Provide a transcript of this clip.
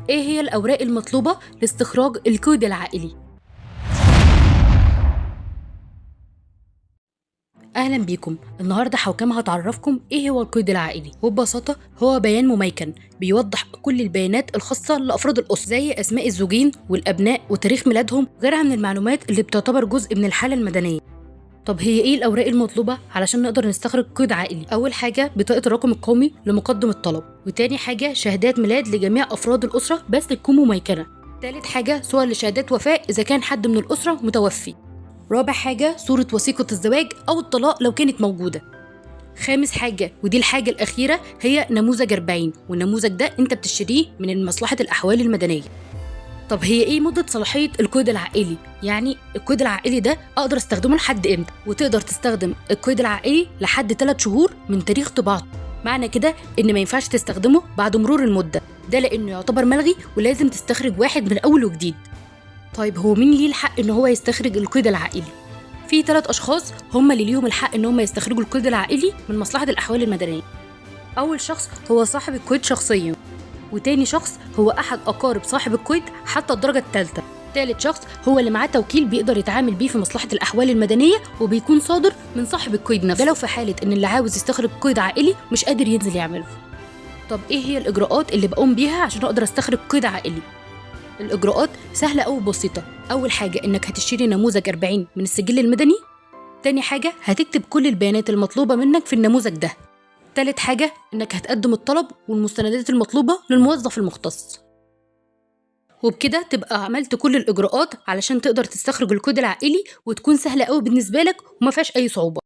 ايه هي الأوراق المطلوبة لاستخراج القيد العائلي؟ اهلا بيكم. النهارده حوكمة هتعرفكم ايه هو القيد العائلي. وببساطة هو بيان مميكن بيوضح كل البيانات الخاصة لافراد الاسرة، زي اسماء الزوجين والابناء وتاريخ ميلادهم وغيرها من المعلومات اللي بتعتبر جزء من الحالة المدنية. طب هي ايه الاوراق المطلوبة علشان نقدر نستخرج قيد عائلي؟ اول حاجة بطاقة الرقم القومي لمقدم الطلب، وتاني حاجة شهادات ميلاد لجميع افراد الاسرة بس تكون مميكنه، تالت حاجة صور لشهادات وفاه اذا كان حد من الاسرة متوفي، رابع حاجة صورة وثيقة الزواج أو الطلاق لو كانت موجودة، خامس حاجة ودي الحاجة الأخيرة هي نموذج 40، والنموذج ده أنت بتشتريه من مصلحة الأحوال المدنية. طب هي إيه مدة صلاحية القيد العائلي؟ يعني القيد العائلي ده أقدر أستخدمه لحد إمتى؟ وتقدر تستخدم القيد العائلي لحد 3 شهور من تاريخ طباعته. معنى كده إن ما ينفعش تستخدمه بعد مرور المدة ده، لأنه يعتبر ملغي ولازم تستخرج واحد من أول وجديد. طيب هو مين ليه الحق ان هو يستخرج القيد العائلي؟ في 3 اشخاص هم اللي ليهم الحق ان هم يستخرجوا القيد العائلي من مصلحة الاحوال المدنية. اول شخص هو صاحب القيد شخصيا، وتاني شخص هو احد اقارب صاحب القيد حتى الدرجة الثالثة، تالت شخص هو اللي معاه توكيل بيقدر يتعامل بيه في مصلحة الاحوال المدنية وبيكون صادر من صاحب القيد نفسه. ده لو في حالة ان اللي عاوز يستخرج قيد عائلي مش قادر ينزل يعمله. طب ايه هي الاجراءات اللي بقوم بيها عشان اقدر استخرج قيد عائلي؟ الإجراءات سهلة أو بسيطة. أول حاجة إنك هتشتري نموذج 40 من السجل المدني. تاني حاجة هتكتب كل البيانات المطلوبة منك في النموذج ده. تالت حاجة إنك هتقدم الطلب والمستندات المطلوبة للموظف المختص. وبكده تبقى عملت كل الإجراءات علشان تقدر تستخرج القيد العائلي وتكون سهلة أوي بالنسبة لك وما فيهاش أي صعوبة.